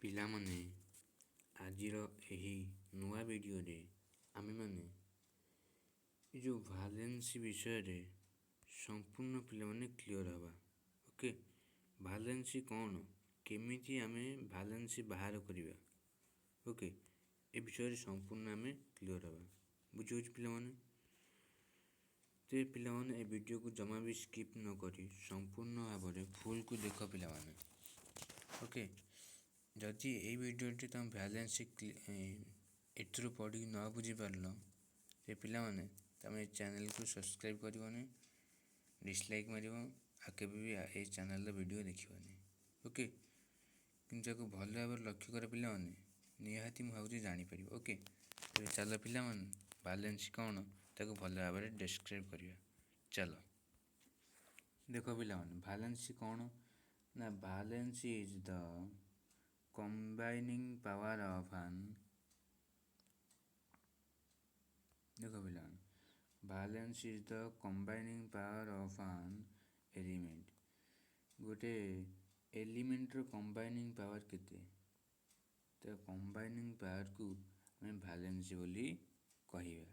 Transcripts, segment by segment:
ପିଲାମାନେ, ଆଜିର ଏହି ନୂଆ ଭିଡ଼ିଓରେ ଆମେମାନେ ଏ ଯେଉଁ ଭାଲେନ୍ସି ବିଷୟରେ ସମ୍ପୂର୍ଣ୍ଣ ପିଲାମାନେ କ୍ଲିଅର୍ ହେବା। ଓକେ, ଭାଲେନ୍ସି କ'ଣ, କେମିତି ଆମେ ଭାଲେନ୍ସି ବାହାର କରିବା, ଓକେ, ଏ ବିଷୟରେ ସମ୍ପୂର୍ଣ୍ଣ ଆମେ କ୍ଲିଅର୍ ହେବା। ବୁଝିହେଉଛି ପିଲାମାନେ? ତେବେ ପିଲାମାନେ, ଏ ଭିଡ଼ିଓକୁ ଜମା ବି ସ୍କିପ୍ ନ କରି ସମ୍ପୂର୍ଣ୍ଣ ଭାବରେ ଫୁଲ୍କୁ ଦେଖ ପିଲାମାନେ। ଓକେ, ଯଦି ଏଇ ଭିଡ଼ିଓଟି ତୁମେ ଭାଲେନ୍ସି ଏଥିରୁ ପଢ଼ିକି ନ ବୁଝିପାରିଲ, ସେ ପିଲାମାନେ ତୁମେ ଏ ଚ୍ୟାନେଲକୁ ସବସ୍କ୍ରାଇବ୍ କରିବନି, ଡିସଲାଇକ୍ ମାରିବ ଆଉ କେବେ ବି ଏଇ ଚ୍ୟାନେଲର ଭିଡ଼ିଓ ଦେଖିବନି। ଓକେ, କିନ୍ତୁ ତାକୁ ଭଲ ଭାବରେ ଲକ୍ଷ୍ୟ କର ପିଲାମାନେ, ନିହାତି ମୁଁ ଭାବୁଛି ଜାଣିପାରିବ। ଓକେ, ତେବେ ଚାଲ ପିଲାମାନେ, ଭାଲେନ୍ସି କ'ଣ ତାକୁ ଭଲ ଭାବରେ ଡେସ୍କ୍ରାଇବ୍ କରିବା। ଚାଲ ଦେଖ ପିଲାମାନେ, ଭାଲେନ୍ସି କ'ଣ ନା, valency is the combining power of an, ଦେଖ ପିଲାମାନେ, valence is the combining power of an element। ଗୋଟେ ଏଲିମେଣ୍ଟର କମ୍ବାଇନିଂ ପାୱାର କେତେ, ତ କମ୍ବାଇନିଂ ପାୱାରକୁ ଆମେ ଭାଲେନ୍ସି ବୋଲି କହିବା।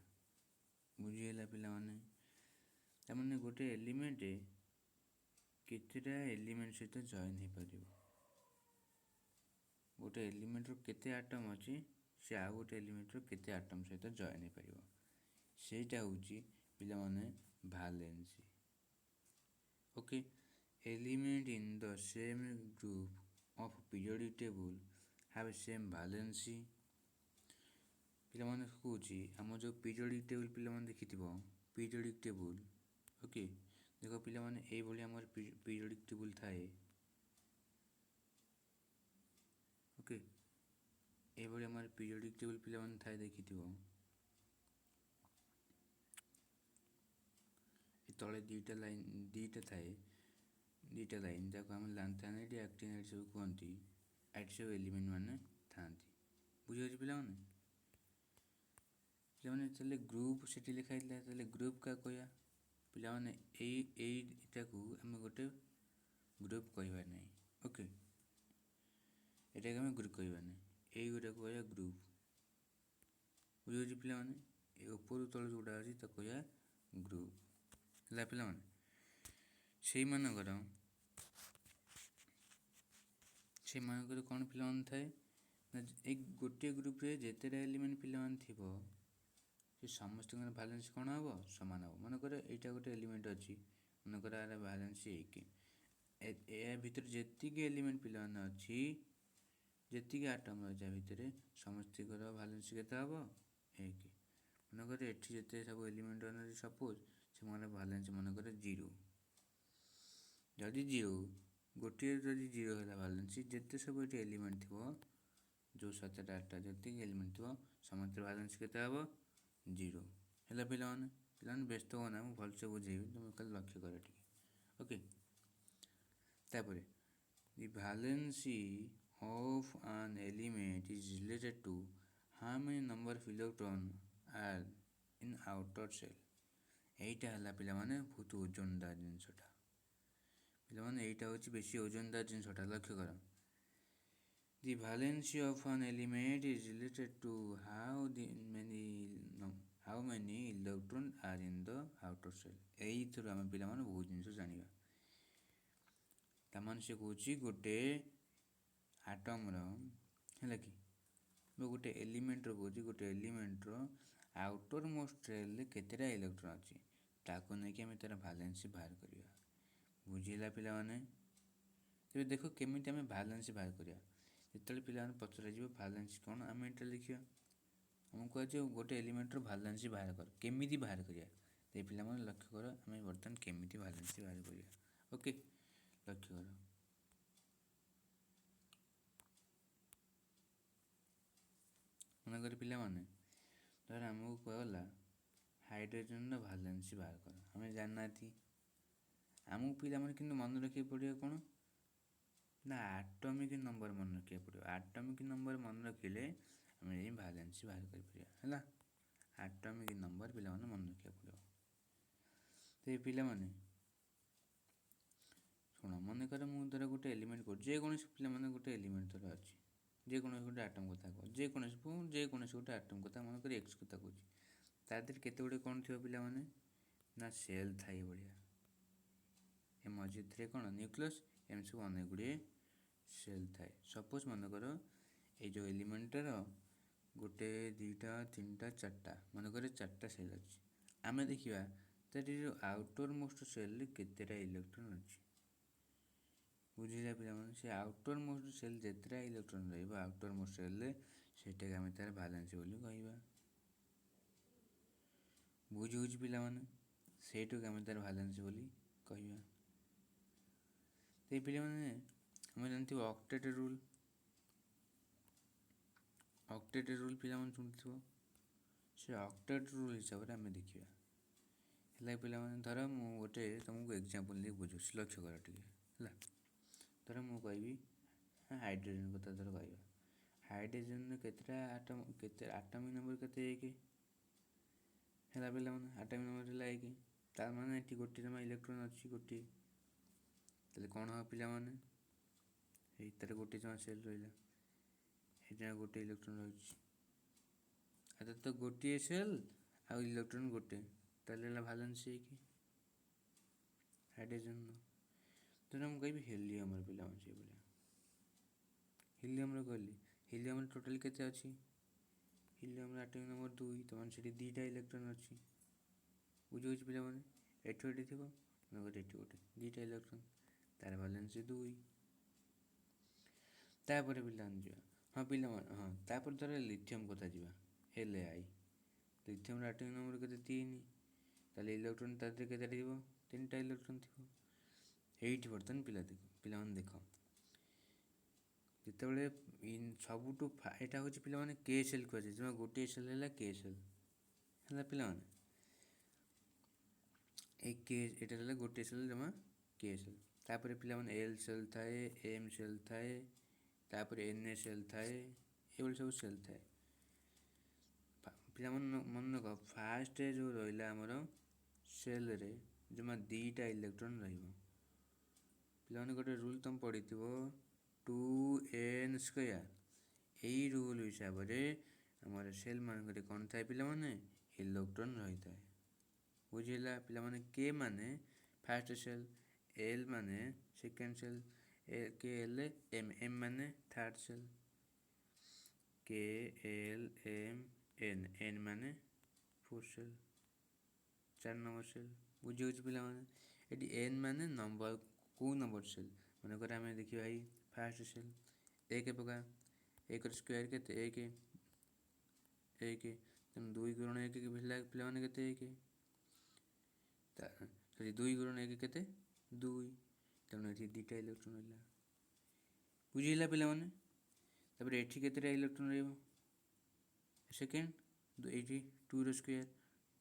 ବୁଝିହେଲା ପିଲାମାନେ? ତାମାନେ ଗୋଟେ ଏଲିମେଣ୍ଟ କେତେଟା ଏଲିମେଣ୍ଟ ସହିତ ଜଏନ୍ ହେଇପାରିବ, ଗୋଟେ ଏଲିମେଣ୍ଟର କେତେ ଆଟମ୍ ଅଛି, ସେ ଆଉ ଗୋଟେ ଏଲିମେଣ୍ଟର କେତେ ଆଟମ୍ ସହିତ ଜଏନ୍ ହେଇପାରିବ, ସେଇଟା ହେଉଛି ପିଲାମାନେ valency. Okay, element in the same group of periodic table have same valency। ପିଲାମାନେ କହୁଛି, ଆମ ଯେଉଁ ପିରିୟଡ଼ିକ୍ ଟେବୁଲ୍ ପିଲାମାନେ ଦେଖିଥିବ, ପିରିୟଡ଼ିକ୍ ଟେବୁଲ୍। ଓକେ, ଦେଖ ପିଲାମାନେ, ଏଇଭଳି ଆମର ପିରିୟଡ଼ିକ୍ ଟେବୁଲ୍ ଥାଏ। ଓକେ, ଏଇଭଳି ଆମର ପିରିୟଡ଼ିକ୍ ଟେବୁଲ୍ ପିଲାମାନେ ଥାଏ, ଦେଖିଥିବ। ଏ ତଳେ ଦୁଇଟା ଲାଇନ୍, ଦୁଇଟା ଥାଏ, ଦୁଇଟା ଲାଇନ୍, ଯାହାକୁ ଆମେ ଲାନ୍ଥାନାଇଟ୍, ଆକ୍ଟିନାଇଟ୍ ସବୁ କୁହନ୍ତି। ଏଠି ସବୁ ଏଲିମେଣ୍ଟ ମାନେ ଥାଆନ୍ତି। ବୁଝିପାରୁଛି ପିଲାମାନେ? ପିଲାମାନେ, ତାହେଲେ ଗ୍ରୁପ୍ ସେଠି ଲେଖା ହେଇଥିଲା, ତାହେଲେ ଗ୍ରୁପ୍ କାହାକୁ କହିବା? ପିଲାମାନେ, ଏଇଟାକୁ ଆମେ ଗୋଟେ ଗ୍ରୁପ୍ କହିବା ନାହିଁ। ଓକେ, ଏଟାକୁ ଆମେ ଗ୍ରୁପ୍ କହିବା ନାହିଁ, ଏଇଗୁଡ଼ାକୁ କହିବା ଗ୍ରୁପ୍। ବୁଝିପାରୁଛି ପିଲାମାନେ? ଏ ଉପରୁ ତଳୁ ଯେଉଁଟା ଅଛି ତାକୁ କହିବା ଗ୍ରୁପ୍। ହେଲା ପିଲାମାନେ? ସେଇମାନଙ୍କର କ'ଣ ପିଲାମାନେ ଥାଏ ନା, ଏଇ ଗୋଟିଏ ଗ୍ରୁପ୍ରେ ଯେତେଟା ଏଲିମେଣ୍ଟ ପିଲାମାନେ ଥିବ, ସେ ସମସ୍ତଙ୍କର ଭାଲେନ୍ସ କ'ଣ ହେବ? ସମାନ ହେବ। ମନେକର ଏଇଟା ଗୋଟେ ଏଲିମେଣ୍ଟ ଅଛି, ମନେକର ଆର ଭାଲେନ୍ସ 1, ଏହା ଭିତରେ ଯେତିକି ଏଲିମେଣ୍ଟ ପିଲାମାନେ ଅଛି, ଯେତିକି ଆଟମ୍ ଅଛି ଆ ଭିତରେ, ସମସ୍ତଙ୍କର ଭାଲେନ୍ସ କେତେ ହେବ? 1। ମନେକର ଏଠି ଯେତେ ସବୁ ଏଲିମେଣ୍ଟ ଅଛି, ସପୋଜ୍ ସେମାନଙ୍କର ଭାଲେନ୍ସ ମନେକର 0, ଯଦି 0 ଗୋଟିଏ, ଯଦି 0 ହେଲା ଭାଲେନ୍ସ, ଯେତେ ସବୁ ଏଠି ଏଲିମେଣ୍ଟ ଥିବ, ଯେଉଁ 7ଟା 8ଟା ଯେତିକି ଏଲିମେଣ୍ଟ ଥିବ, ସମସ୍ତଙ୍କର ଭାଲେନ୍ସ କେତେ ହେବ? 0। ହେଲା ପିଲାମାନେ? ପିଲାମାନେ, ବ୍ୟସ୍ତ ହୁଅ ନା, ମୁଁ ଭଲସେ ବୁଝେଇବି, ତୁମେ ଖାଲି ଲକ୍ଷ୍ୟ କର ଟିକେ। ଓକେ, ତାପରେ the valency of an element is related to how many number of electron are in outer shell। ଏଇଟା ହେଲା ପିଲାମାନେ ବହୁତ ଓଜନଦାର ଜିନିଷଟା। ପିଲାମାନେ, ଏଇଟା ହେଉଛି ବେଶୀ ଓଜନଦାର ଜିନିଷଟା, ଲକ୍ଷ୍ୟ କର। The valency of an element is related to how many electron are in the outer shell। ଏଇଥିରୁ ଆମେ ପିଲାମାନେ ବହୁତ ଜିନିଷ ଜାଣିବା। ତାମାନେ ସେ କହୁଛି ଗୋଟେ ଆଟମ୍ର, ହେଲା କି, ଗୋଟେ ଏଲିମେଣ୍ଟର କହୁଛି, ଗୋଟେ ଏଲିମେଣ୍ଟର ଆଉଟର ମୋଷ୍ଟ ସେଲ୍ରେ କେତେଟା ଇଲେକ୍ଟ୍ରନ୍ ଅଛି, ତାକୁ ନେଇକି ଆମେ ତା'ର ଭାଲେନ୍ସି ବାହାର କରିବା। ବୁଝିଲା ପିଲାମାନେ? ତେବେ ଦେଖ କେମିତି ଆମେ ଭାଲେନ୍ସି ବାହାର କରିବା। ଯେତେବେଳେ ପିଲାମାନେ ପଚରାଯିବ ଭାଲେନ୍ସି କ'ଣ, ଆମେ ଏଇଟା ଲେଖିବା। ଆମକୁ କୁହାଯିବ ଗୋଟେ ଏଲିମେଣ୍ଟର ଭାଲେନ୍ସି ବାହାର କର, କେମିତି ବାହାର କରିବା? ତେବେ ପିଲାମାନେ ଲକ୍ଷ୍ୟ କର, ଆମେ ବର୍ତ୍ତମାନ କେମିତି ଭାଲେନ୍ସି ବାହାର କରିବା। ଓକେ, ଲକ୍ଷ୍ୟ କର। ମନେକର ପିଲାମାନେ, ଧର ଆମକୁ କୁହାଗଲା ହାଇଡ୍ରୋଜେନର ଭାଲେନ୍ସି ବାହାର କର, ଆମେ ଜାଣିନାହାନ୍ତି। ଆମକୁ ପିଲାମାନେ କିନ୍ତୁ ମନେ ରଖିବାକୁ ପଡ଼ିବ କ'ଣ ନା, ଆଟମିକ୍ ନମ୍ବର ମନେ ରଖିବାକୁ ପଡ଼ିବ। ଆଟମିକ୍ ନମ୍ବର ମନେ ରଖିଲେ ଆମେ ଯାଇ ଭାଲେନ୍ସି ବାହାର କରିପାରିବା। ହେଲା, ଆଟମିକ୍ ନମ୍ବର ପିଲାମାନେ ମନେ ରଖିବାକୁ ପଡ଼ିବ। ତେବେ ପିଲାମାନେ ଶୁଣ, ମନେକର ମୁଁ ଧର ଗୋଟେ ଏଲିମେଣ୍ଟ କରୁଛି, ଯେକୌଣସି ପିଲାମାନେ ଗୋଟେ ଏଲିମେଣ୍ଟ ଧର ଅଛି, ଯେକୌଣସି ଗୋଟେ ଆଟମ୍ କଥା କୁହ, ଯେକୌଣସି ଗୋଟେ ଆଟମ୍ କଥା, ମନେକର ଏକ୍ସ କଥା କହୁଛି, ତା ଦେହରେ କେତେ ଗୁଡ଼ିଏ କ'ଣ ଥିବ ପିଲାମାନେ ନା ସେଲ୍ ଥାଏ ଭଳିଆ। ଏ ମଝିଥିରେ କ'ଣ ନ୍ୟୁକ୍ଲିୟସ୍, ଏମିତି ସବୁ ଅନେକ ଗୁଡ଼ିଏ ସେଲ୍ ଥାଏ। ସପୋଜ୍ ମନେକର ଏଇ ଯେଉଁ ଏଲିମେଣ୍ଟର ଗୋଟେ, ଦୁଇଟା, ତିନିଟା, ଚାରିଟା, ମନେକର ଚାରିଟା ସେଲ୍ ଅଛି। ଆମେ ଦେଖିବା ତାର ଯେଉଁ ଆଉଟର ମୋଷ୍ଟ ସେଲ୍ରେ କେତେଟା ଇଲେକ୍ଟ୍ରନ୍ ଅଛି। ବୁଝିଲା ପିଲାମାନେ? ସେ ଆଉଟର ମୋଷ୍ଟ ସେଲ୍ ଯେତେଟା ଇଲେକ୍ଟ୍ରନ୍ ରହିବ ଆଉଟର ମୋଷ୍ଟ ସେଲ୍ରେ, ସେଇଟାକୁ ଆମେ ତାର ଭାଲେନ୍ସି ବୋଲି କହିବା। ବୁଝି ହେଉଛି ପିଲାମାନେ? ସେଇଟାକୁ ଆମେ ତାର ଭାଲେନ୍ସି ବୋଲି କହିବା। ତ ଏଇ ପିଲାମାନେ ଆମେ ଜାଣିଥିବ ଅକ୍ଟେଟ୍ ରୁଲ୍। ଅକ୍ଟେଟ୍ ରୁଲ୍ ପିଲାମାନେ ଶୁଣିଥିବ। ସେ ଅକ୍ଟେଟ୍ ରୁଲ୍ ହିସାବରେ ଆମେ ଦେଖିବା। ହେଲା ପିଲାମାନେ, ଧର ମୁଁ ଗୋଟେ ତୁମକୁ ଏକ୍ଜାମ୍ପଲ୍ ଦେଇ ବୁଝାଉଛି, ଲକ୍ଷ୍ୟ କର ଟିକେ। ହେଲା, ଧର ମୁଁ କହିବି ହାଇଡ୍ରୋଜେନ୍ କଥା। ଧର କହିବା ହାଇଡ୍ରୋଜେନ୍ର କେତେଟା ଆଟମ୍, କେତେ ଆଟମିକ୍ ନମ୍ବର କେତେ? 1। ହେଲା ପିଲାମାନେ, ଆଟମିକ୍ ନମ୍ବର ହେଲା 1। ତା ମାନେ ଏଠି ଗୋଟିଏ ଜମା ଇଲେକ୍ଟ୍ରନ୍ ଅଛି, ଗୋଟିଏ। ତାହେଲେ କ'ଣ ହେବ ପିଲାମାନେ? ଏଇ ତାର ଗୋଟିଏ ଜମା ସେଲ୍ ରହିଲା, ଏଇଟା ଗୋଟେ ଇଲେକ୍ଟ୍ରନ୍ ରହିଛି। ଆଉ ତ ଗୋଟିଏ ସେଲ୍ ଆଉ ଇଲେକ୍ଟ୍ରନ୍ ଗୋଟେ, ତାହେଲେ ହେଲା ଭାଲେନ୍ସି 1 ହାଇଡ୍ରୋଜେନ୍ର। ତେଣୁ ମୁଁ କହିବି ହେଲିୟମର ପିଲାମାନେ, ସେଇଭଳିଆ ହିଲିୟମର କହିଲି। ହିଲିୟମର ଟୋଟାଲି କେତେ ଅଛି? ହିଲିୟମର ଆଟମିକ୍ ନମ୍ବର 2, ତ ସେଠି 2ଟା ଇଲେକ୍ଟ୍ରନ୍ ଅଛି। ବୁଝିହେଉଛି ପିଲାମାନେ? ଏଠୁ ଏଠି ଥିବ, ମନେକର ଏଠି ଗୋଟେ, 2ଟା ଇଲେକ୍ଟ୍ରନ୍, ତାର ଭାଲେନ୍ସି 2। ତାପରେ ପିଲାମାନେ ଯିବା, ହଁ ପିଲାମାନେ, ହଁ ତାପରେ ଧର ଲିଥିୟମ୍ କଥା ଯିବା, ଏଲ୍ I. ଲିଥିୟମର ଆଟମିକ୍ ନମ୍ବର କେତେ? 3। ତାହେଲେ ଇଲେକ୍ଟ୍ରନ୍ ତା ଦେହରେ କେତେଟା ଥିବ? 3ଟା ଇଲେକ୍ଟ୍ରନ୍ ଥିବ। ଏଇଠି ବର୍ତ୍ତମାନ ପିଲା ଦେଖ, ପିଲାମାନେ ଦେଖ, ଯେତେବେଳେ ସବୁଠୁ ଏଇଟା ହେଉଛି ପିଲାମାନେ କେ ସେଲ୍ କୁହାଯାଏ। ଜମା ଗୋଟିଏ ସେଲ୍ ହେଲା କେ ସେଲ୍। ହେଲା ପିଲାମାନେ, ଏଇ କେ ଏଇଟା ହେଲା ଗୋଟିଏ ସେଲ୍, ଜମା କେ ସେଲ୍। ତାପରେ ପିଲାମାନେ ଏଲ୍ ସେଲ୍ ଥାଏ, ଏମ୍ ସେଲ୍ ଥାଏ, ତାପରେ ଏନ୍ ଏ ସେଲ୍ ଥାଏ, ଏଇଭଳି ସବୁ ସେଲ୍ ଥାଏ। ପିଲାମାନେ ମନେ ରଖ, ଫାଷ୍ଟ ଯେଉଁ ରହିଲା ଆମର ସେଲ୍ରେ ଜମା 2ଟା ଇଲେକ୍ଟ୍ରନ୍ ରହିବ। ପିଲାମାନେ ଗୋଟେ ରୁଲ୍ ତୁମେ ପଢ଼ିଥିବ, 2n square. ଏଇ ରୁଲ୍ ହିସାବରେ ଆମର ସେଲ୍ ମାନଙ୍କରେ କ'ଣ ଥାଏ ପିଲାମାନେ? ଇଲେକ୍ଟ୍ରନ୍ ରହିଥାଏ। ବୁଝିଲା ପିଲାମାନେ? କେ ମାନେ ଫାଷ୍ଟ ସେଲ୍, ଏଲ୍ ମାନେ second shell, K L M, M ମାନେ third shell, K L M N, N ମାନେ ଫୋର୍ଥ ସେଲ୍, 4 ନମ୍ବର ସେଲ୍। ବୁଝି ହେଉଛି ପିଲାମାନେ? ଏଠି ଏନ୍ ମାନେ ନମ୍ବର, କେଉଁ ନମ୍ବର ସେଲ୍? ମନେକର ଆମେ ଦେଖିବା ଏଇ ଫାଷ୍ଟ ସେଲ୍, 1 ପକା, 1ର ସ୍କୋୟାର କେତେ? 1, 1, ତେଣୁ 2 ଗୁଣ 1 ହେଲା ପିଲାମାନେ କେତେ? 1। ସରି, 2 ଗୁଣ 1 କେତେ? 2। ତେଣୁ ଏଠି 2ଟା ଇଲେକ୍ଟ୍ରନ୍ ରହିଲା। ବୁଝିହେଲା ପିଲାମାନେ? ତାପରେ ଏଠି କେତେଟା ଇଲେକ୍ଟ୍ରନ୍ ରହିବ? ସେକେଣ୍ଡ ଏଇଠି 2ର ସ୍କୋୟାର,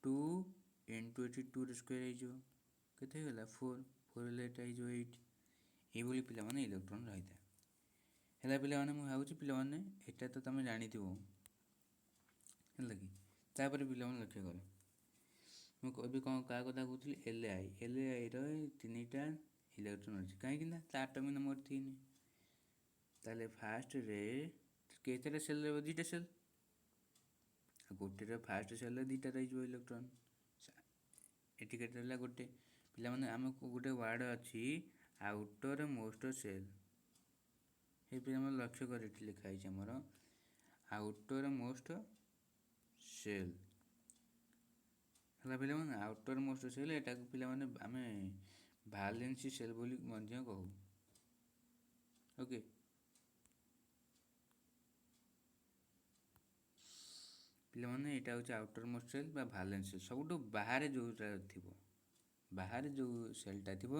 2 ଇଣ୍ଟୁ ଏଠି 2ର ସ୍କୋୟାର ହେଇଯିବ କେତେ ହେଇଗଲା? 4, 4 ହେଲେ ଏଇଟା ହେଇଯିବ 8। ଏଇଭଳି ପିଲାମାନେ ଇଲେକ୍ଟ୍ରନ୍ ରହିଥାଏ। ହେଲା ପିଲାମାନେ, ମୁଁ ଭାବୁଛି ପିଲାମାନେ ଏଇଟା ତ ତୁମେ ଜାଣିଥିବ। ହେଲା କି? ତାପରେ ପିଲାମାନେ ଲକ୍ଷ୍ୟ କର, ମୁଁ ଏବେ କ'ଣ କାହା କଥା କହୁଥିଲି? L I. L ଆଇର 3ଟା ଇଲେକ୍ଟ୍ରନ୍ ଅଛି, କାହିଁକି ନା ତା ଆଟମିକ୍ ନମ୍ବର 3। ତାହେଲେ ଫାଷ୍ଟରେ କେତେଟା ସେଲ୍ ରହିବ? 2ଟା ସେଲ୍। ଆଉ ଗୋଟେର ଫାଷ୍ଟ ସେଲ୍ରେ 2ଟା ରହିଯିବ ଇଲେକ୍ଟ୍ରନ୍। ଏଠି କେତେ ରହିଲା? ଗୋଟେ। ପିଲାମାନେ ଆମକୁ ଗୋଟେ ୱାର୍ଡ଼ ଅଛି ଆଉଟର ମୋଷ୍ଟ ସେଲ୍। ଏଇ ପିଲାମାନେ ଲକ୍ଷ୍ୟ କର, ଏଠି ଲେଖା ହେଇଛି ଆମର ଆଉଟର ମୋଷ୍ଟ ସେଲ୍। ହେଲା ପିଲାମାନେ, ଆଉଟର ମୋଷ୍ଟ ସେଲ୍, ଏଟାକୁ ପିଲାମାନେ ଆମେ ଭାଲେନ୍ସି ସେଲ୍ ବୋଲି ମଧ୍ୟ କହୁ। ଓକେ ପିଲାମାନେ, ଏଇଟା ହେଉଛି ଆଉଟର ମୋଷ୍ଟ ସେଲ୍ ବା ଭାଲେନ୍ସ ସେଲ୍। ସବୁଠୁ ବାହାରେ ଯେଉଁଟା ଥିବ, ବାହାରେ ଯେଉଁ ସେଲ୍ଟା ଥିବ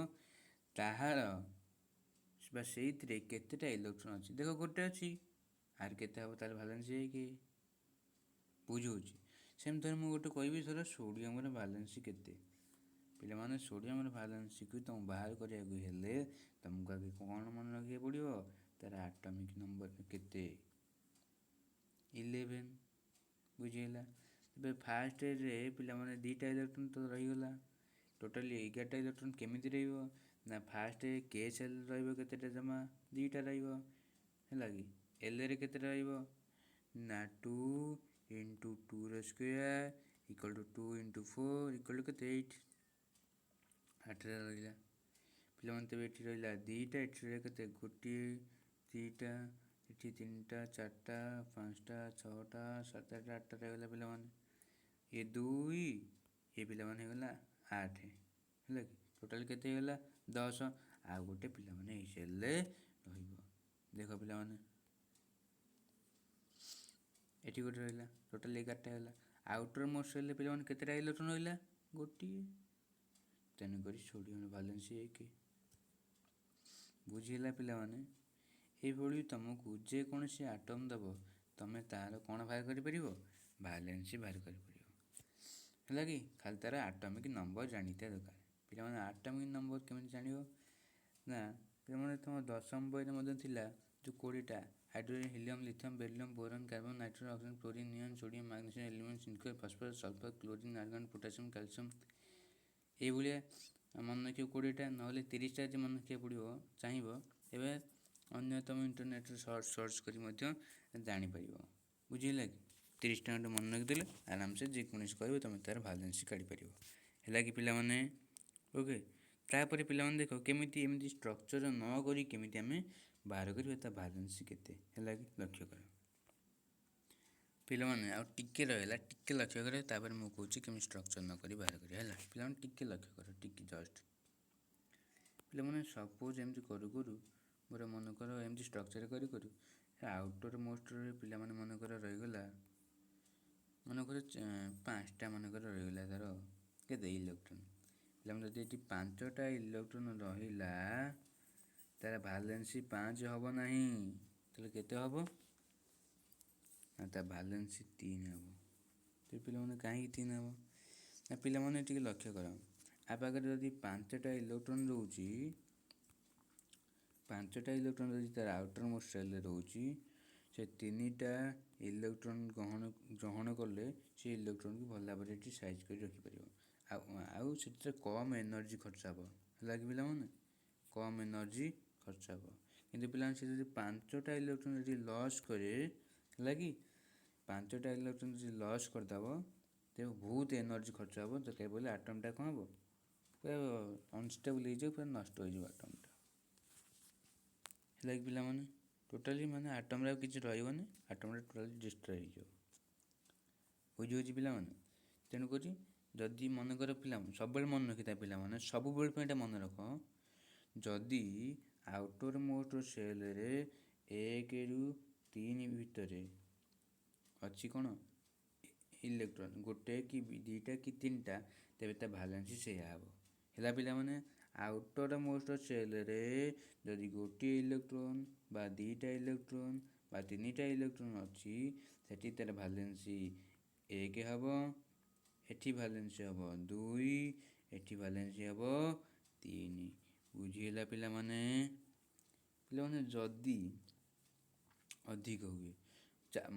ତାହାର ବା ସେଇଥିରେ କେତେଟା ଇଲେକ୍ଟ୍ରନ୍ ଅଛି? ଦେଖ ଗୋଟେ ଅଛି, ଆର କେତେ ହେବ ତାହେଲେ ଭାଲେନ୍ସି ହେଇକି? ବୁଝିହେଉଛି? ସେମିତି ଧର ମୁଁ ଗୋଟେ କହିବି, ଧର ସୋଡ଼ିୟମର ଭାଲେନ୍ସି କେତେ? ପିଲାମାନେ ସୋଡ଼ିୟମର ଭାଲେନ୍ସିକୁ ତୁମକୁ ବାହାର କରିବାକୁ ହେଲେ ତୁମକୁ ଆଗେ କ'ଣ ମନେ ରଖିବାକୁ ପଡ଼ିବ? ତାର ଆଟମିକ୍ ନମ୍ବର କେତେ? 11। ବୁଝିହେଲା? ତେବେ ଫାଷ୍ଟରେ ପିଲାମାନେ 2ଟା ଇଲେକ୍ଟ୍ରନ୍ ତ ରହିଗଲା, ଟୋଟାଲି 11ଟା ଇଲେକ୍ଟ୍ରନ୍ କେମିତି ରହିବ ନା ଫାଷ୍ଟ କେ ସେଲ୍ ରହିବ କେତେଟା? ଜମା 2ଟା ରହିବ। ହେଲା କି? ଏଲ୍ରେ କେତେ ରହିବ ନା 2 into 2ର square equal to 2 into 4 equal to କେତେ? 8। 8ରେ ରହିଲା ପିଲାମାନେ। ତେବେ ଏଠି ରହିଲା 2ଟା, ଏଠି ରହିଲା କେତେ? ଗୋଟିଏ, 2ଟା, ଏଠି 3ଟା, 4ଟା, 5ଟା, 6ଟା, 7ଟା, 8ଟା ରହିଗଲା ପିଲାମାନେ। ଏ 2, ଏ ପିଲାମାନେ ହେଇଗଲା 8, ହେଲା କି? ଟୋଟାଲ୍ କେତେ ହେଇଗଲା? 10। ଆଉ ଗୋଟେ ପିଲାମାନେ ଏଇ ସେଲ୍ରେ ରହିବ। ଦେଖ ପିଲାମାନେ, ଏଠି ଗୋଟେ ରହିଲା, ଟୋଟାଲ୍ 11ଟା ହେଇଗଲା। ଆଉଟର ମୋଷ୍ଟ ସେଲ୍ରେ ପିଲାମାନେ କେତେଟା ଇଲେକ୍ଟ୍ରନ୍ ରହିଲା? ଗୋଟିଏ। ତେଣୁକରି ସୋଡ଼ିୟମର ଭାଲେନ୍ସି 1। ବୁଝିହେଲା ପିଲାମାନେ? ଏଇଭଳି ତୁମକୁ ଯେକୌଣସି ଆଟମ୍ ଦେବ, ତୁମେ ତାର କ'ଣ ବାହାର କରିପାରିବ? ଭାଲେନ୍ସି ବାହାର କରିପାରିବ, ହେଲା କି? ଖାଲି ତାର ଆଟମିକ୍ ନମ୍ବର ଜାଣିଥିବା ଦରକାର ପିଲାମାନେ। ଆଟମିକ୍ ନମ୍ବର କେମିତି ଜାଣିବ ନା ପିଲାମାନେ, ତୁମ ଦଶମ ବହିରେ ମଧ୍ୟ ଥିଲା ଯେଉଁ 20ଟା, hydrogen, helium, lithium, beryllium, boron, carbon, nitrogen, oxygen, fluorine, neon, sodium, magnesium, aluminium, zinc, phosphorus, sulphur, chlorine, argon, potassium, calcium, ଏଇଭଳିଆ ମନେ ରଖିବ 20ଟା। ନହେଲେ 30ଟା ଯଦି ମନେ ରଖିବାକୁ ପଡ଼ିବ ଚାହିଁବ, ତେବେ ଅନ୍ୟ ତୁମ ଇଣ୍ଟରନେଟ୍ରେ ସର୍ଚ୍ଚ କରି ମଧ୍ୟ ଜାଣିପାରିବ। ବୁଝିହେଲା କି? 30ଟା ଖଣ୍ଡେ ମନେ ରଖିଦେଲେ ଆରାମସେ ଯେକୌଣସି କହିବ, ତୁମେ ତାର ଭାଲେନ୍ସି କାଢ଼ିପାରିବ। ହେଲା କି ପିଲାମାନେ? ଓକେ। ତାପରେ ପିଲାମାନେ ଦେଖ, କେମିତି ଏମିତି ଷ୍ଟ୍ରକ୍ଚର ନ କରି କେମିତି ଆମେ ବାହାର କରିବା ତା ଭାଲେନ୍ସି କେତେ, ହେଲା କି? ଲକ୍ଷ୍ୟ କର ପିଲାମାନେ, ଆଉ ଟିକେ ରହିଲା, ଟିକେ ଲକ୍ଷ୍ୟ କର। ତାପରେ ମୁଁ କହୁଛି କେମିତି ଷ୍ଟ୍ରକ୍ଚର ନ କରି ବାହାର କରିବା। ହେଲା ପିଲାମାନେ? ଟିକେ ଲକ୍ଷ୍ୟ କର, ଟିକେ ଜଷ୍ଟ। ପିଲାମାନେ, ସପୋଜ ଏମିତି କରୁ କରୁ ମୋର ମନେକର ଏମିତି ଷ୍ଟ୍ରକ୍ଚର କରି କରୁ ଆଉଟର ମୋଷ୍ଟରେ ପିଲାମାନେ ମନେକର ରହିଗଲା, ମନେକର 5ଟା ମନେକର ରହିଗଲା ତାର କେତେ ଇଲେକ୍ଟ୍ରନ୍। ପିଲାମାନେ, ଯଦି ଏଠି 5ଟା ଇଲେକ୍ଟ୍ରନ୍ ରହିଲା, ତାର ଭାଲେନ୍ସି 5 ହେବ ନାହିଁ। ତାହେଲେ କେତେ ହେବ ନା ତା ଭାଲେନ୍ସି 3 ହେବ। ତ ପିଲାମାନେ, କାହିଁକି 3 ହେବ ନା ପିଲାମାନେ ଟିକେ ଲକ୍ଷ୍ୟ କର। ଆ ପାଖରେ ଯଦି 5ଟା ଇଲେକ୍ଟ୍ରନ୍ ରହୁଛି, 5ଟା ଇଲେକ୍ଟ୍ରନ୍ ଯଦି ତାର ଆଉଟର ମୋଷ୍ଟ ସେଲ୍ରେ ରହୁଛି, ସେ 3ଟା ଇଲେକ୍ଟ୍ରନ୍ ଗ୍ରହଣ କଲେ ସେ ଇଲେକ୍ଟ୍ରନ୍କୁ ଭଲ ଭାବରେ ଏଠି ସାଇଜ୍ କରି ରଖିପାରିବ ଆଉ ସେଥିରେ କମ୍ ଏନର୍ଜି ଖର୍ଚ୍ଚ ହେବ। ହେଲା କି ପିଲାମାନେ? କମ୍ ଏନର୍ଜି ଖର୍ଚ୍ଚ ହେବ। କିନ୍ତୁ ପିଲାମାନେ, ସେ ଯଦି 5ଟା ଇଲେକ୍ଟ୍ରନ୍ ଯଦି ଲସ୍ କରେ, ହେଲା କି, 5ଟା ଇଲେକ୍ଟ୍ରନ୍ ଯଦି ଲସ୍ କରିଦେବ, ତେବେ ବହୁତ ଏନର୍ଜି ଖର୍ଚ୍ଚ ହେବ। ଦରକାର ପଡ଼ିଲେ ଆଟମ୍ଟା କ'ଣ ହେବ? ପୁରା ଅନଷ୍ଟେବଲ୍ ହେଇଯିବ, ପୁରା ନଷ୍ଟ ହେଇଯିବ ଆଟମ୍ଟା। ହେଲା କି ପିଲାମାନେ? ଟୋଟାଲି ମାନେ ଆଟମ୍ରେ ଆଉ କିଛି ରହିବନି, ଆଟମ୍ଟା ଟୋଟାଲି ଡିଷ୍ଟ୍ରୟ ହେଇଯିବ। ବୁଝିହେଉଛି ପିଲାମାନେ? ତେଣୁକରି ଯଦି ମନେକର ପିଲାମାନେ, ସବୁବେଳେ ମନେ ରଖିଥାଏ ପିଲାମାନେ, ସବୁବେଳେ ପାଇଁ ଏଇଟା ମନେ ରଖ, ଯଦି ଆଉଟର ମୋଷ୍ଟ ସେଲ୍ରେ 1ରୁ 3 ଭିତରେ ଅଛି କ'ଣ ଇଲେକ୍ଟ୍ରନ୍, ଗୋଟେ କି 2ଟା କି 3ଟା, ତେବେ ତା ଭାଲେନ୍ସି ସେଇଆ ହେବ। ହେଲା ପିଲାମାନେ? ଆଉଟର ମୋଷ୍ଟ ସେଲ୍ରେ ଯଦି ଗୋଟିଏ ଇଲେକ୍ଟ୍ରନ୍ ବା 2ଟା ଇଲେକ୍ଟ୍ରନ୍ ବା 3ଟା ଇଲେକ୍ଟ୍ରନ୍ ଅଛି, ସେଠି ତାର ଭାଲେନ୍ସି 1 ହେବ, ଏଠି ଭାଲେନ୍ସି ହେବ 2, ଏଠି ଭାଲେନ୍ସି ହେବ 3। ବୁଝିହେଲା ପିଲାମାନେ? ପିଲାମାନେ, ଯଦି ଅଧିକ ହୁଏ,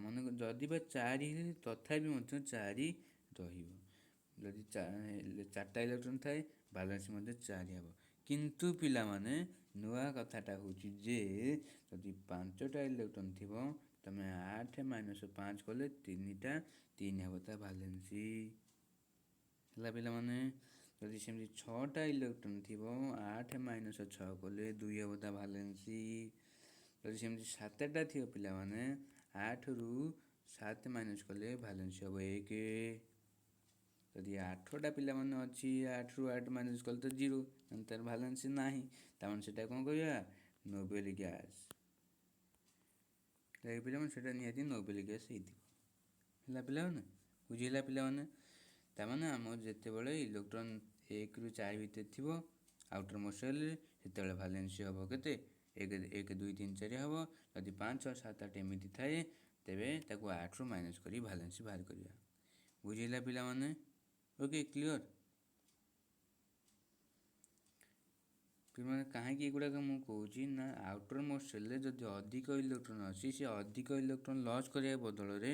ମନେ ଯଦି ବା 4 ହେଲେ ତଥାପି ମଧ୍ୟ 4 ରହିବ। ଯଦି 4ଟା ଇଲେକ୍ଟ୍ରନ୍ ଥାଏ, ଭାଲେନ୍ସି ମଧ୍ୟ 4 ହେବ। କିନ୍ତୁ ପିଲାମାନେ, ନୂଆ କଥାଟା ହେଉଛି ଯେ ଯଦି 5ଟା ଇଲେକ୍ଟ୍ରନ୍ ଥିବ, ତୁମେ 8 ମାଇନସ୍ 5 କଲେ 3ଟା, 3 ହେବ ତା ଭାଲେନ୍ସି। ହେଲା ପିଲାମାନେ? ଯଦି ସେମିତି 6ଟା ଇଲେକ୍ଟ୍ରନ୍ ଥିବ, 8 ମାଇନସ୍ 6 କଲେ 2 ହେବ ତା ଭାଲେନ୍ସି। ଯଦି ସେମିତି 7ଟା ଥିବ ପିଲାମାନେ, 8ରୁ 7 ମାଇନସ୍ କଲେ ଭାଲେନ୍ସି ହେବ 1। ଯଦି 8ଟା ପିଲାମାନେ ଅଛି, 8ରୁ 8 ମାଇନସ୍ କଲେ ତ 0, ତାର ଭାଲେନ୍ସି ନାହିଁ। ତାମାନେ ସେଇଟା କ'ଣ କହିବା? ନୋବେଲ ଗ୍ୟାସ୍ ପିଲାମାନେ, ସେଇଟା ନିହାତି ନୋବେଲ ଗ୍ୟାସ୍ ହେଇଥିବ। ହେଲା ପିଲାମାନେ? ବୁଝିହେଲା ପିଲାମାନେ? ତାମାନେ ଆମର ଯେତେବେଳେ ଇଲେକ୍ଟ୍ରନ୍ 1ରୁ 4 ଭିତରେ ଥିବ ଆଉଟର ମୋଷ୍ଟ ସେଲ୍ରେ, ସେତେବେଳେ ଭାଲେନ୍ସି ହେବ କେତେ? 1, 1, 2, 3, 4 ହେବ। ଯଦି 5, 6, 7, 8 ଏମିତି ଥାଏ, ତେବେ ତାକୁ 8ରୁ ମାଇନସ୍ କରି ଭାଲେନ୍ସି ବାହାର କରିବା। ବୁଝିହେଲା ପିଲାମାନେ? ଓକେ, କ୍ଲିଅର ପିଲାମାନେ? କାହିଁକି ଏଗୁଡ଼ାକ ମୁଁ କହୁଛି ନା ଆଉଟର ମୋଷ୍ଟ ସେଲ୍ରେ ଯଦି ଅଧିକ ଇଲେକ୍ଟ୍ରନ୍ ଅଛି, ସେ ଅଧିକ ଇଲେକ୍ଟ୍ରନ୍ ଲସ୍ କରିବା ବଦଳରେ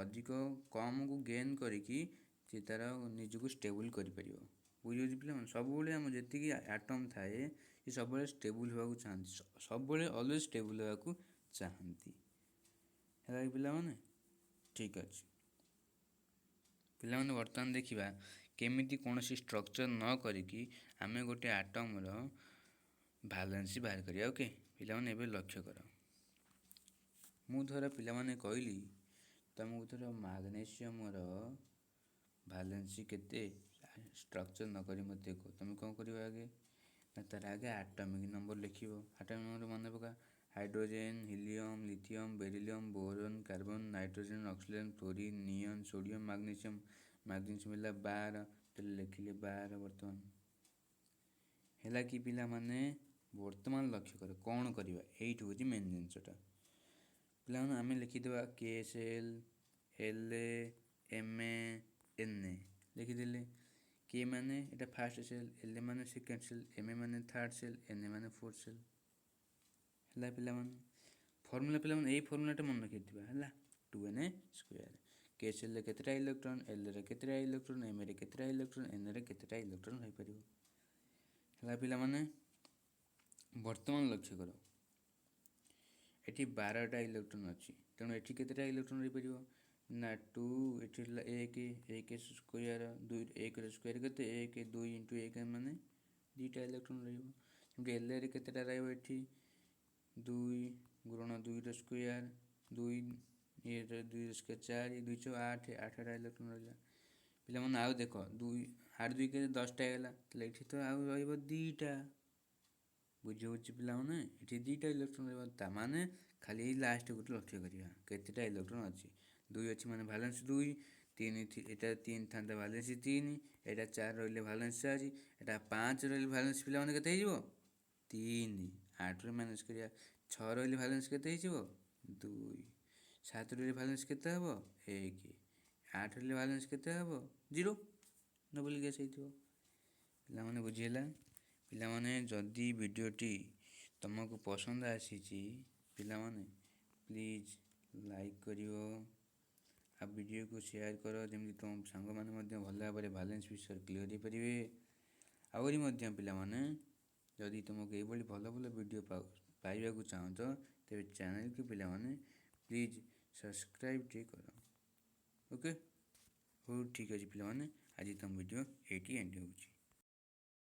ଅଧିକ କମ୍କୁ ଗେନ୍ କରିକି ସେ ତାର ନିଜକୁ ଷ୍ଟେବୁଲ୍ କରିପାରିବ। ବୁଝିହେଉଛି ପିଲାମାନେ? ସବୁବେଳେ ଆମର ଯେତିକି ଆଟମ୍ ଥାଏ, ସେ ସବୁବେଳେ ଷ୍ଟେବୁଲ୍ ହେବାକୁ ଚାହାନ୍ତି, ସବୁବେଳେ ଅଲୱେଜ୍ ଷ୍ଟେବୁଲ୍ ହେବାକୁ ଚାହାନ୍ତି। ହେଲା କି ପିଲାମାନେ? ଠିକ୍ ଅଛି ପିଲାମାନେ, ବର୍ତ୍ତମାନ ଦେଖିବା କେମିତି କୌଣସି ଷ୍ଟ୍ରକ୍ଚର ନ କରିକି ଆମେ ଗୋଟେ ଆଟମର ଭାଲେନ୍ସି ବାହାର କରିବା। ଓକେ ପିଲାମାନେ, ଏବେ ଲକ୍ଷ୍ୟ କର। ମୁଁ ଧର ପିଲାମାନେ କହିଲି ତୁମକୁ, ଧର ମାଗ୍ନେସିୟମର ଭାଲେନ୍ସି କେତେ, ଷ୍ଟ୍ରକ୍ଚର ନ କରି ମୋତେ କୁହ। ତୁମେ କ'ଣ କରିବ ଆଗେ ନା ତାର ଆଗେ ଆଟମିକ୍ ନମ୍ବର ଲେଖିବ। ଆଟମିକ୍ ନମ୍ବର ମନେ ପକା: hydrogen, helium, lithium, beryllium, boron, carbon, nitrogen, oxygen, fluorine, neon, sodium, magnesium. Magnesium ହେଲା 12, ତାହେଲେ ଲେଖିଲେ 12 ବର୍ତ୍ତମାନ। ହେଲା କି ପିଲାମାନେ? ବର୍ତ୍ତମାନ ଲକ୍ଷ୍ୟ କର କ'ଣ କରିବା। ଏଇଠି ହେଉଛି ମେନ୍ ଜିନିଷଟା ପିଲାମାନେ। ଆମେ ଲେଖିଦେବା K shell, L, M, N ଲେଖିଦେଲେ। କେ ମାନେ ଏଇଟା ଫାର୍ଷ୍ଟ ସେଲ୍, ଏଲ୍ ମାନେ ସେକେଣ୍ଡ ସେଲ୍, ଏମ୍ ମାନେ ଥାର୍ଡ଼ ସେଲ୍, ଏନ୍ ମାନେ ଫୋର୍ଥ ସେଲ୍। ହେଲା ପିଲାମାନେ? ଫର୍ମୁଲା ପିଲାମାନେ, ଏଇ ଫର୍ମୁଲାଟା ମନେ ରଖିଥିବା ହେଲା 2 ଏନ୍ ସ୍କୋୟାର। କେ ସେଲ୍ରେ କେତେଟା ଇଲେକ୍ଟ୍ରନ୍, ଏଲ୍ରେ କେତେଟା ଇଲେକ୍ଟ୍ରନ୍, ଏମ୍ରେ କେତେଟା ଇଲେକ୍ଟ୍ରନ୍, ଏନ୍ରେ କେତେଟା ଇଲେକ୍ଟ୍ରନ୍ ରହିପାରିବ। ହେଲା ପିଲାମାନେ? ବର୍ତ୍ତମାନ ଲକ୍ଷ୍ୟ କର, ଏଠି 12ଟା ଇଲେକ୍ଟ୍ରନ୍ ଅଛି। ତେଣୁ ଏଠି କେତେଟା ଇଲେକ୍ଟ୍ରନ୍ ରହିପାରିବ ନା ଟୁ, ଏଠି ହେଲା ଏକ, ଏକ ସ୍କୋୟାର ଦୁଇ, ଏକର ସ୍କୋୟାର କେତେ? ଏକ। ଦୁଇ ଇଣ୍ଟୁ ଏକ ମାନେ 2ଟା ଇଲେକ୍ଟ୍ରନ୍ ରହିବ। ସେମିତି ଏଲ୍ରେ କେତେଟା ରହିବ? ଏଠି ଦୁଇ ଗୁଣନ ଦୁଇର ସ୍କୋୟାର ଦୁଇ, ଇଏର ଦୁଇର ସ୍କୋୟାର ଚାରି, ଦୁଇ ଛଅ ଆଠ, 8ଟା ଇଲେକ୍ଟ୍ରନ୍ ରହିଲା ପିଲାମାନେ। ଆଉ ଦେଖ, ଦୁଇ ଆଠ ଦୁଇ କେତେ? 10ଟା ହେଇଗଲା। ତାହେଲେ ଏଠି ତ ଆଉ ରହିବ 2ଟା। ବୁଝି ହେଉଛି ପିଲାମାନେ? ଏଠି 2ଟା ଇଲେକ୍ଟ୍ରନ୍ ରହିବ। ତାମାନେ ଖାଲି ଏଇ ଲାଷ୍ଟ ଗୋଟେ ଲକ୍ଷ୍ୟ କରିବା, କେତେଟା ଇଲେକ୍ଟ୍ରନ୍ ଅଛି। ଦୁଇ ଅଛି ମାନେ ଭାଲେନ୍ସ ଦୁଇ। ତିନି, ଏଇଟା ତିନି ଥାନ୍ତା, ଭାଲେନ୍ସ ତିନି। ଏଇଟା ଚାରି ରହିଲେ ଭାଲେନ୍ସ ଚାରି। ଏଇଟା ପାଞ୍ଚ ରହିଲେ ଭାଲେନ୍ସ ପିଲାମାନେ କେତେ ହେଇଯିବ? ତିନି। ଆଠରୁ ମାଇନସ୍ କରିବା। ଛଅ ରହିଲେ ଭାଲେନ୍ସ କେତେ ହେଇଯିବ? ଦୁଇ। ସାତ ରହିଲେ ଭାଲେନ୍ସ କେତେ ହେବ? ଏକ। ଆଠ ରହିଲେ ଭାଲେନ୍ସ କେତେ ହେବ? ଜିରୋ। ନୋବେଲ ଗ୍ୟାସ୍ ହେଇଥିବ। ପିଲାମାନେ, ବୁଝିହେଲା? ପିଲାମାନେ, ଯଦି ଭିଡ଼ିଓଟି ତୁମକୁ ପସନ୍ଦ ଆସିଛି ପିଲାମାନେ, ପ୍ଲିଜ୍ ଲାଇକ୍ କରିବ ଆଉ ଭିଡ଼ିଓକୁ ସେୟାର କର, ଯେମିତି ତୁମ ସାଙ୍ଗମାନେ ମଧ୍ୟ ଭଲ ଭାବରେ ଭାଲେନ୍ସ ବିଷୟରେ କ୍ଲିୟର୍ ହେଇପାରିବେ। ଆହୁରି ମଧ୍ୟ ପିଲାମାନେ, ଯଦି ତୁମକୁ ଏଇଭଳି ଭଲ ଭଲ ଭିଡ଼ିଓ ପାଇବାକୁ ଚାହୁଁଛ, ତେବେ ଚ୍ୟାନେଲକୁ ପିଲାମାନେ ପ୍ଲିଜ୍ ସବସ୍କ୍ରାଇବ୍ ଟିକେ କର। ଓକେ, ହଉ, ଠିକ୍ ଅଛି ପିଲାମାନେ, ଆଜି ତୁମ ଭିଡ଼ିଓ ଏଇଠି ଏଣ୍ଡ ହେଉଛି।